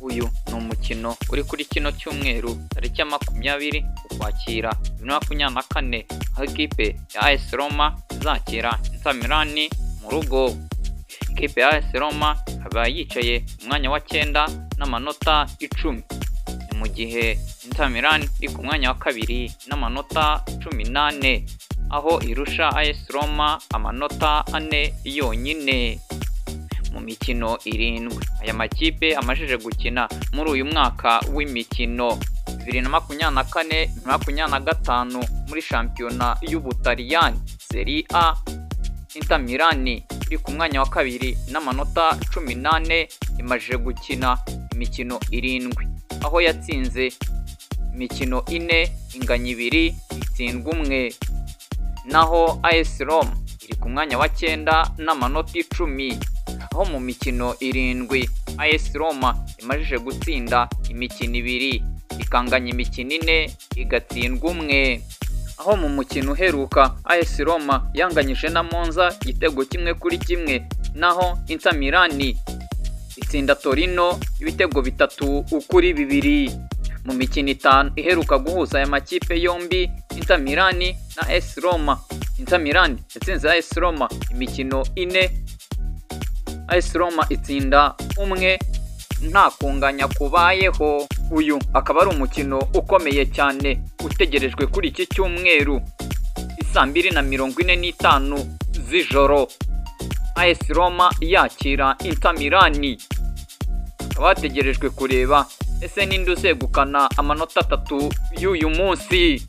Uyu ni umukino uri kuri kino cyumweru tariki ya 20 Ukwakira 2024, aho ikipe ya AS Roma izakira Inter Milan mu rugo. Ikipe ya AS Roma ikaba yicaye ku mwanya wa 9 n'amanota 10, ni mu gihe Inter Milan iri ku mwanya wa 2 n'amanota 14, aho irusha AS Roma amanota 4 yonyine. Mu mikino 7 aya makipe amajije gukina muri uyu mwaka w'imikino 2024-2025 muri shampiyona y'Ubutaliyani Serie A, Inter Milan iri ku mwanya wa 2 n'amanota 14, imajije gukina imikino 7, aho yatsinze imikino 4, inganya 2, itsindwa 1. Naho AS Roma iri ku mwanya wa 9 n'amanota 10, aho mu mikino 7 AS Roma imajije gutsinda imikino 2, ikanganya imikino 4, igatsindwa 1. Aho mu mukino uheruka AS Roma yanganyije na Monza igitego 1-1, naho Inter Milan itsinda Torino ibitego 3-2. Mu mikino 5 iheruka guhuza aya makipe yombi, Inter Milan na AS Roma, Inter Milan yatsinze AS Roma imikino 4, AS Roma itsinda 1, nta kunganya kubayeho. Uyu akaba ari umukino ukomeye cyane utegerejwe kuri iki cyumweru isaa 2:45 z'ijoro, AS Roma yakira Inter Milan. Hakaba hategerejwe kureba ese ninde uzegukana amanota 3 y'uyu munsi.